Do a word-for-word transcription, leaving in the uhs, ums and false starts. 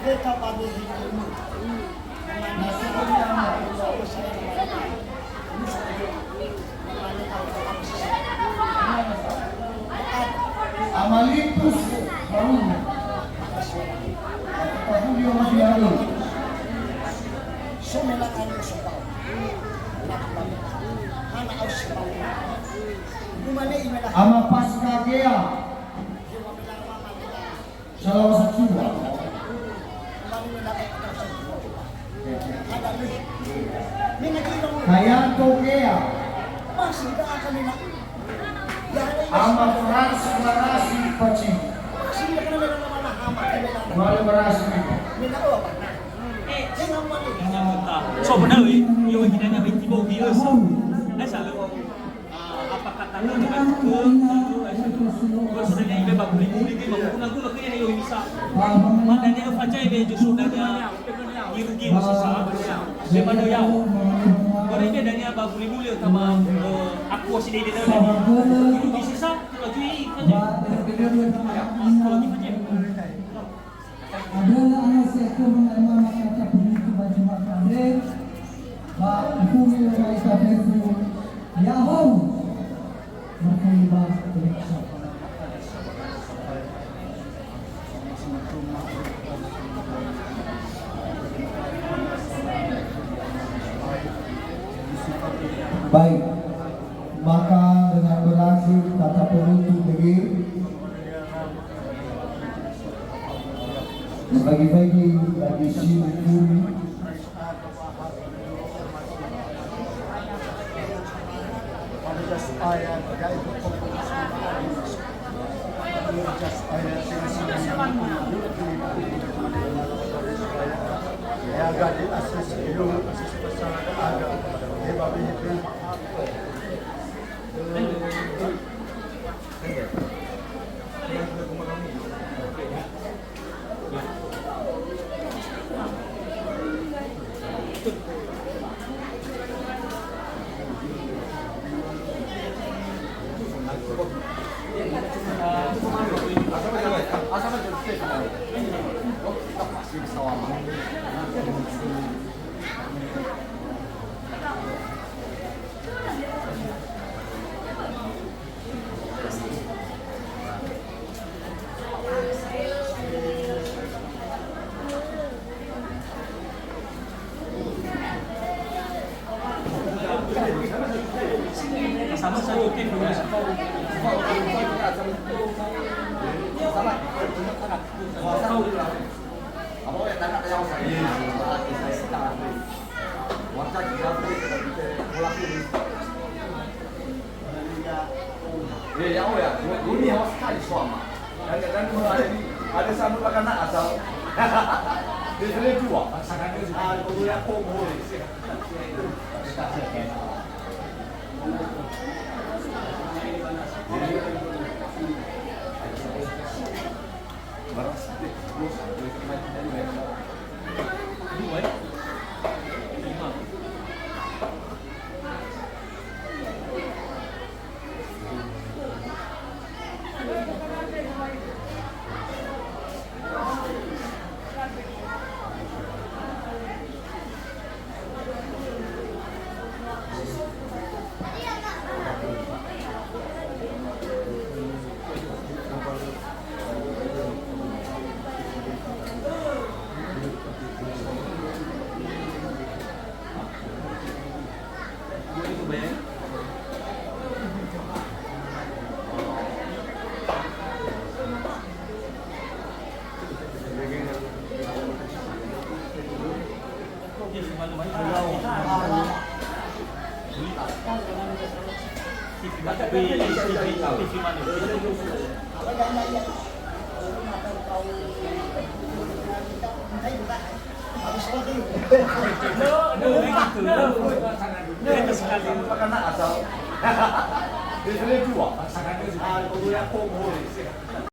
Ama Lipus Paulu. Paulu. Ama Paska Gea. Salawa satua. Kayanto Gea. Ama Frans Marasi Paci. Mare Marasi. So benar, eh, yo, kita ni, eh, salah. Ah, apa katana dengan ke, lalu, eh, kalau sudah ni, ibe baku-baku, ibe baku-baku, ibe baku-baku, ibe baku-baku. Maka dia faca ibe justru dania irugi sisa. Ibe mana ya? Kalau ibe dania baku-baku, ibe sama, eh, aku sini ibe dania irugi sisa, kalau cuy faca. Kalau cuy faca. Adela ana si akhir mengaimana kata pemicu baju makade, ba ukumi wa ita pesu, yahon. Maka iba, baik, maka dengan berhasil kata penutup begini. Bagi-bagi lagi sibuk pun. Eh, ya'o ya, dua, dua ni hawas sekali suama. Dan, dan ada, ada sambut makan nak asal. Dia kena dua. Ah, dua ya, oh, boleh. Makan nak asal. Dia kena dua. Ah, kalau ya, oh, boleh.